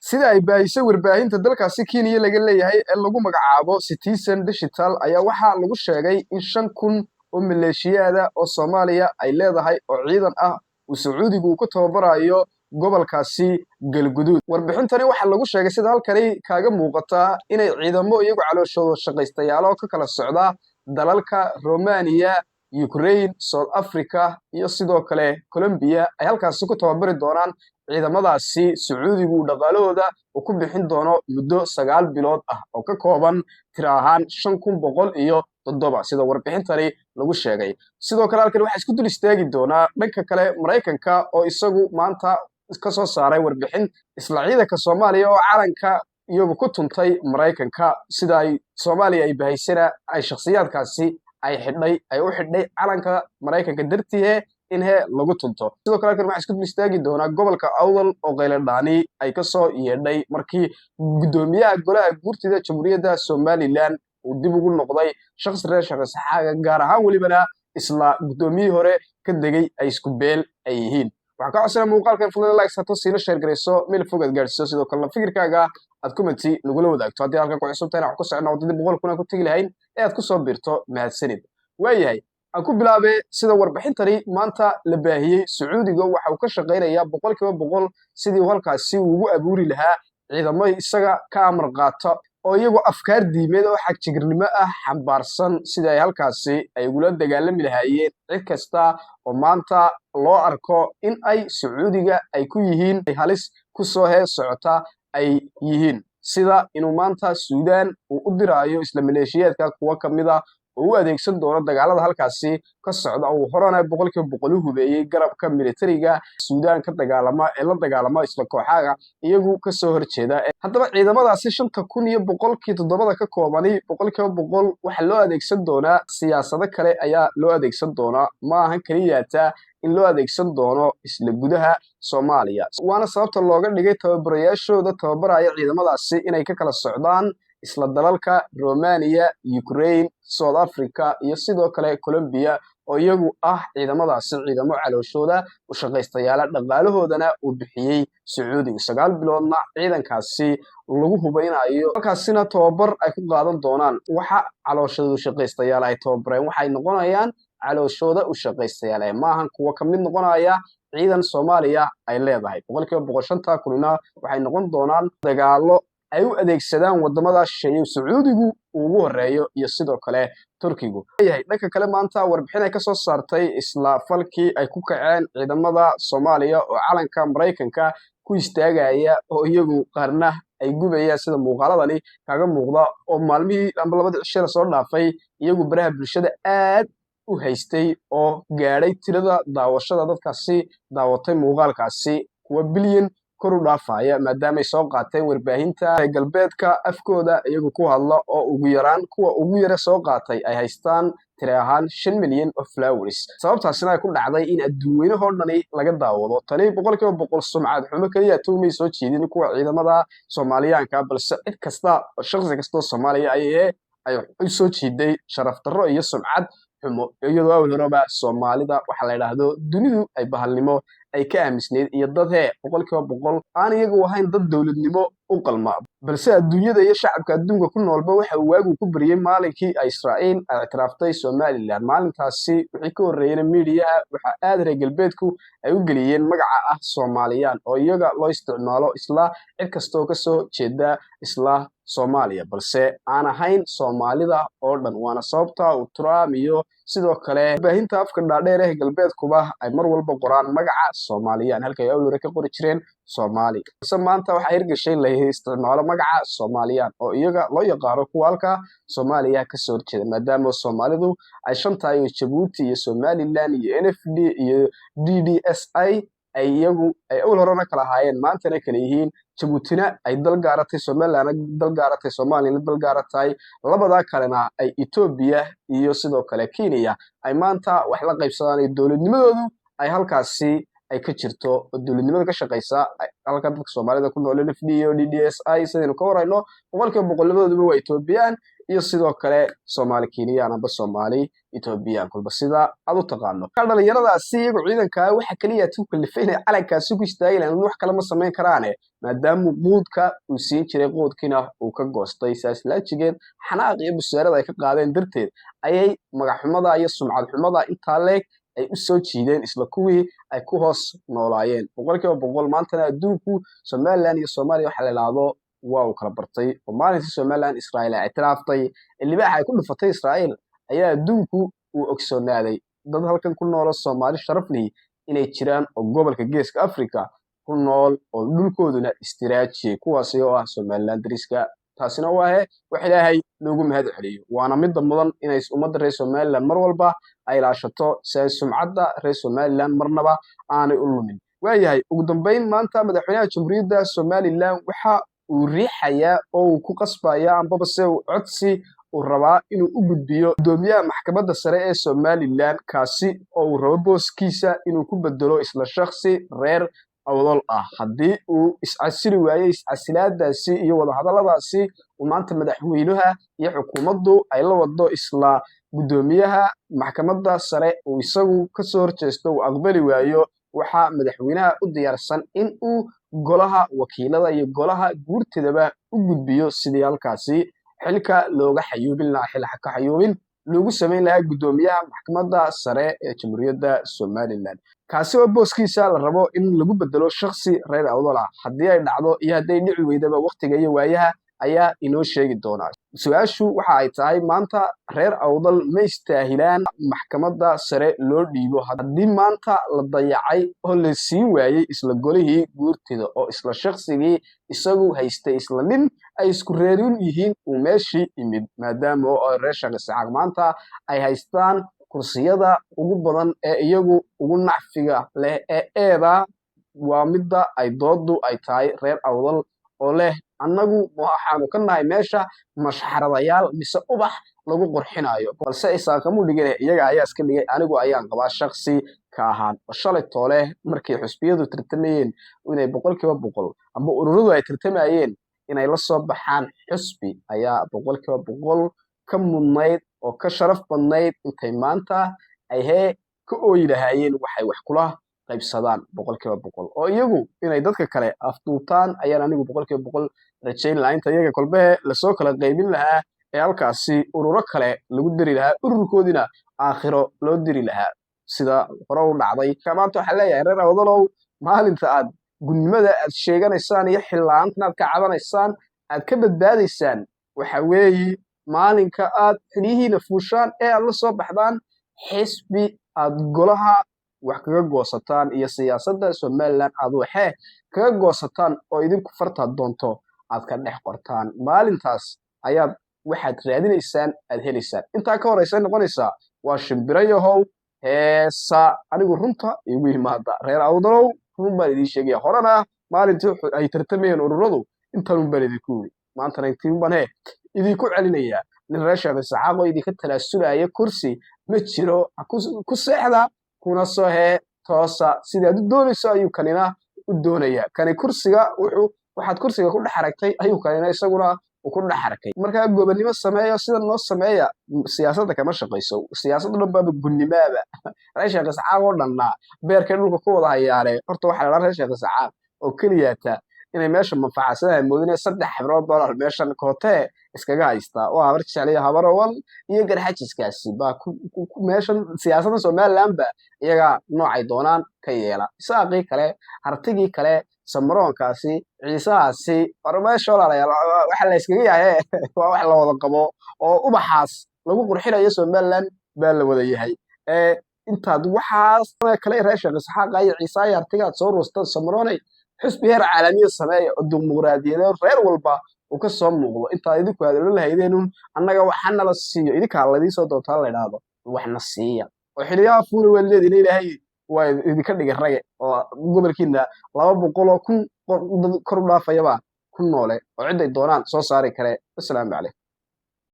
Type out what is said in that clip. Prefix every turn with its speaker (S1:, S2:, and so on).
S1: Sida ay baahisay warbaahinta dalkaasi Kenya laga leeyahay ee lagu magacaabo Citizen Digital ayaa waxaa lagu sheegay in 5000 oo maleeshiyaada oo Soomaaliya ay leedahay oo ciidan ah uu Sacuudigu uu ku tababarayo gobolkaasi Galguduud. Warbixintani waxaa lagu sheegay, sida halkani kaaga muuqata, inay ciidamo iyagu calooshooda shaqaystayaalo ka kala socda dalalka Romania, Ukraine, South Africa iyo sidoo kale Colombia ay halkaasi ku tababari doonaan ciidamadaasi. Sacuudigu uu dhaqaalahooda uu ku bixin doono muddo 9 bilood ah oo ka kooban tiro ahaan 5107, sida warbixintani lagu sheegay. Sidoo kale halkani waxaa isku dul istaagi doonaa dhanka kale Maraykanka oo isagu maanta ka soo saaray warbixin isla ciidanka Soomaaliya oo calanka iyagu ku tuntay Maraykanka. Sida ay Soomaaliya ay bahaysana ay shakhsiyaadkaasi ay xidhay, ay u xidhay calanka Maraykanka dartihe in he lagu tunto. Sidoo kale halkan waxaa isku dul istaagi doonaa gobolka Awdal oo qayladhaani ay kasoo yeedhay markii guddoomiyaha golaha guurtida Jamhuuriyadda Somaliland uu dib ugu noqday shakhsi reer Shaqasaxaaga, gaar ahaan welibana isla guddoomiyihii hore ka degay ay isku beel ay yihiin. Waxaan ka codsanaa muuqaalkan fadlan like sato, siina share garayso, meel fog aad gaadhsiiso. Sidoo kalena fikirkaaga aad comment nagula wadaagto. Haddii halkan ku cusub tahayna, wax ku soconnaa waddadii 100,000 aan ku tegi lahayn ee aad ku soo biirto. Mahadsanid. Waayahay, aan ku bilaabe. Sida warbixintani maanta la baahiyey, Sacuudiga waxa uu ka shaqaynayaa 100% sidii uu halkaasi ugu abuuri lahaa ciidamo isaga ka amar qaata oo iyagoo afkaar diimeed oo xagjirnimo ah xambaarsan, sidii ay halkaasi ay ugula dagaalami lahaayeen cid kasta oo maanta loo arko in ay Sacuudiga ay ku yihiin halis kusoo hee socota ay yihiin, sida inuu maanta Suudaan uu u diraayo isla maleeshiyaadka kuwo ka mid a oo u adeegsan doono dagaalada halkaasi ka socda. Uu horena 100% u hubeeyey garabka militariga Suudaan ka dagaalama ee la dagaalama isla kooxaha iyagu kasoo horjeeda. Haddaba ciidamadaasi 5107-da ka koobani 100% waxaa loo adeegsan doonaa siyaasado kale ayaa loo adeegsan doonaa. Ma ahan keliyaata in loo adeegsan doono isla gudaha Soomaaliya, waana sababta looga dhigay tababarayaashooda tababaraya ciidamadaasi inay ka kala socdaan isla dalalka Romania, Ukraine, South Africa iyo sidoo kale Colombia, oo iyagu ah ciidamadaasi ciidamo calooshooda u shaqaystayaala, dhaqaalahoodana uu bixiyey Sacuudiga, 9 biloodna ciidankaasi lagu hubaynayo, halkaasina tababar ay ku qaadan doonaan. Waxa calooshooda u shaqaystayaal ay tababareen waxay noqonayaan calooshooda u shaqaystayaal, ee maahan kuwa ka mid noqonaya ciidan Soomaaliya ay leedahay. 100% shanta kunina waxay noqon doonaan dagaalo ay u adeegsadaan wadamada shisheeye, Sacuudigu uu ugu horeeyo iyo sidoo kale Turkigu yahay. Dhanka kale, maanta warbixin ay kasoo saartay isla falkii ay ku kaceen ciidamada Soomaaliya oo calanka Maraykanka ku istaagaya oo iyagu qaarna ay gubayaan, sida muuqaaladani kaaga muuqda, oo maalmihii amba labadii cishe lasoo dhaafay iyagu baraha bulshada aad u haystay oo gaadhay tirada daawashada dadkaasi daawatay muuqaalkaasi kuwa bilyan kor u dhaafaya, maadaamay soo qaateen warbaahinta galbeedka afkooda iyagu ku hadla oo ugu yaraan kuwa ugu yara soo qaatay ay haystaan tiri ahaan 5 milyan oo followers. Sababtaasina ay ku dhacday in adduunweynahoo dhani laga daawado. Tani 100% sumcad xumo keliya tumay soo jeedin kuwa ciidamada Soomaaliyaanka, balse cid kasta oo shakhsi kastoo Soomaaliya ayay ay u soo jiiday sharaf darro iyo sumcad xumo, iyadoo awal horeba Soomaalida waxaa la yidhaahdo dunidu ay bahalnimo ay ka aamisneyd iyo dad hee 100% aan iyagu ahayn dad dowladnimo u qalma. Balse adduunyada iyo shacabka adduunka ku noolba waxa uu waagu ku bariyey maalinkii ay Israa'iil ay ictiraaftay Somaliland. Maalintaasi wixii ka horreeyena miidiyaha waxa aad reer galbeedku ay u geliyeen magaca ah Soomaaliyaan, oo iyaga loo isticmaalo isla cid kastoo kasoo jeeda isla Soomaaliya, balse aan ahayn Soomaalida oo dhan. Waana sababta uu Trump iyo sidoo kale baahinta afka dhaadheer ee galbeedkuba ay mar walba qoraan magaca Soomaaliyaan halkay awal hore ka qori jireen Soomaali. Balse maanta waxaa hirgashay la isticmaalo magaca Soomaaliyaan oo iyaga loo yaqaano kuwa halka Soomaaliya kasoo horjeeda, maadaama Soomaalidu ay shantahay oo Jabuuti iyo Somaliland iyo NFD iyo DDSI ay iyagu ay awal horena kala ahaayeen, maantana kala yihiin. Jabuutina ay dal gaaratay, Somalilandna dal gaaratay, Soomaaliyana dal gaaratahay, labadaa kalena ay Etoobiya iyo sidoo kale Kenya ay maanta wax la qaybsadaan iyo dowladnimadoodu ay halkaasi ay ka jirto oo dowladnimada ka shaqeysa. Halka dadka Soomaalida ku nool NFD iyo DDSI, sidaynu ka warayno, 100% labadooduba waa Etoobiyaan. Iyo sidoo kale Soomaali Kenyan amba Soomaali Ethoobiyan, kolba sida aad u taqaano. Dhalinyaradaasi iyagoo ciidankaa waxa keliya ku kalifay inay calankaasi ku istaagi lahayn, wax kale ma samayn karaane, maadaama quudka uu siin jiray, quudkiina uu ka goostay. Saas laajigeed xanaaq iyo busaarada ay ka qaadeen darteed ayay magaxxumada iyo sumcad xumada intaa leeg ay u soo jiideen isla kuwii ay ku hoos noolaayeen, 100%. Maantana adduunku Somaliland iyo Soomaaliya waxa la idhaahdo waa uu kala bartay, oo maalintii Somaliland Israa'iil ay ictiraaftay ee libaaxa ay ku dhufatay Israa'iil ayaa adduunku uu ogsoonaaday dad halkan ku noolo Soomaali sharaf lihi inay jiraan oo gobolka Geeska Africa ku nool oo dhulkooduna istiraajiyey, kuwaasi oo ah Somaliland dariska. Taasina waa he wax Ilaahay loogu mahad celiyo, waana midda mudan inay ummadda reer Somaliland mar walba ay ilaashato, si ay sumcadda reer Somaliland marnaba aanay u lumin. Waayahay, ugu dambeyn maanta madaxweynaha Jamhuuriyadda Somaliland waxa uu riixayaa oo uu ku qasbayaa ambaba se uu codsi uu rabaa inuu u gudbiyo gudoomiyaha Maxkamadda Sare ee Somaliland, kaasi oo uu rabo booskiisa inuu ku bedelo isla shakhsi reer Awdal ah haddii uu iscasili waayey. Iscasilaadaasi iyo wadahadalladaasi uu maanta madaxweynaha iyo xukuumaddu ay la wado isla guddoomiyaha Maxkamadda Sare uu isagu kasoo horjeesto, uu aqbali waayo, waxaa madaxweynaha u diyaarsan in uu golaha wakiilada iyo golaha guurtidaba u gudbiyo sidii halkaasi xilka looga xayuubin lahaa, xil ka xayuubin loogu samayn lahaa guddoomiyaha Maxkamadda Sare ee Jamhuuriyadda Somaliland, kaasi oo booskiisa la rabo in lagu bedelo shakhsi reer Awdal ah. Haddii ay dhacdo iyo hadday dhici weydaba, waqtiga iyo waayaha ayaa inoo sheegi doonaa. Su-aashu waxa ay tahay: maanta reer Awdal ma istaahilaan maxkamadda sare loo dhiibo, haddii maanta la dayacay oo la siin waayey isla golihii guurtida, oo isla shaqsigii isagu haystay, isla nin ay isku reerin yihiin uu meeshii imid, maadaama oo reer Sheekh Isxaaq maanta ay haystaan kursiyada ugu badan ee iyagu ugu nacfiga leh ee eeda? Waa midda ay doodu ay tahay: reer Awdal oo leh annagu waxaanu ka nahay meesha mashxaradayaal mise ubax lagu qurxinayo? Balse isaaqamuu dhigin, iyaga ayaa iska dhigay. Anigu ayaan qabaa shaksi ka ahaan oo shalay toole markay xusbiyadu tartamayeen inay 100% amba ururadu ay tartamayeen inay la soo baxaan xusbi ayaa 100% ka mudnayd oo ka sharaf badnayd intay maanta ay hee ka ooyi lahaayeen waxay wax kula qaybsadaan 100%, oo iyagu inay dadka kale afduubtaan ayaan anigu 100% rajayn lahaa, inta iyaga kolbehe lasoo kala qaybin lahaa ee halkaasi ururo kale lagu diri lahaa, ururkoodina aakhiro loo diri lahaa sida hore u dhacday. Maanta waxaan leeyahay reer Awdalow, maalinta aad gudnimada aad sheeganaysaan iyo xil-la'aantan aad ka cabanaysaan aad ka badbaadaysaan waxa weeye maalinka aad xiliyihiina fuushaan ee aad la soo baxdaan xisbi aad golaha wax kaga goosataan iyo siyaasadda Somaliland aad waxee kaga goosataan, oo idinku fartaad doonto aad ka dhex qortaan. Maalintaas ayaad waxaad raadinaysaan aad helaysaan. Intaa ka horeysa noqonaysaa waa shimbirayahow heesa. Anigu runta igu yimaada, reer Awdalow, run baan idiin sheegaya. Horena maalintii ay tartamayeen ururadu intanun baan idinku yiri, maantana intiin baan he idinku celinayaa. Nin reer Sheekh Isxaaq oo idinka tanaasulaya kursi ma jiro. Ha ku seexda kuna soo hee toosa. Sidaad u doonayso ayuu kanina u doonaya. Kani kursiga wuxuu waxaad kursiga ku dhex aragtay ayuu kanina isaguna uu ku dhex arkay. Markaa gobonnimo sameeyo, sida noo sameeya siyaasadda kama shaqayso. Siyaasadda dhan baaba gunnimaaba. Reer Sheekh Isxaaq oo dhanna beerkay dhulka ku wada hayaane. Horta waxaa la dhahaa reer Sheekh Isxaaq oo keliyaata inay meesha manfacadsanaha moodine $3 meeshan kootee iskaga haystaa oo Habar Jecel iyo Habar Awal iyo Garxajiskaasi baa meeshan siyaasadda Somaliland ba iyagaa noocay doonaan ka yeela. Isaaqii kale, Hartigii kale, Samaroonkaasi, Ciisahaasi, war meesha walaalayaal waxa la iskaga yahay waa wax la wada qabo, oo ubaxaas lagu qurxinayo Somaliland baa la wada yahay. Ee intaad waxaas kale reer Sheekh Isxaaqa iyo Ciisaha iyo Hartiga aad soo ruustaan, Samaroonay, xusbi heer caalamiya sameeya oo dimuqraadiyadeed reer walba uu ka soo muuqdo. Intaad idinku aad odhan lahaydeen un annaga waxa nala siiyo, idinkaa laidiin soo doontaa la idhaahdo waxna siiya oo xiliyaha fuuli waad leedihin. Ilaahay waa idinka dhigay rage oo gobolkiina 200,000 qof dad kor u dhaafayaba ku noole oo ciday doonaan soo saari kare. Wasalaamu calaykum.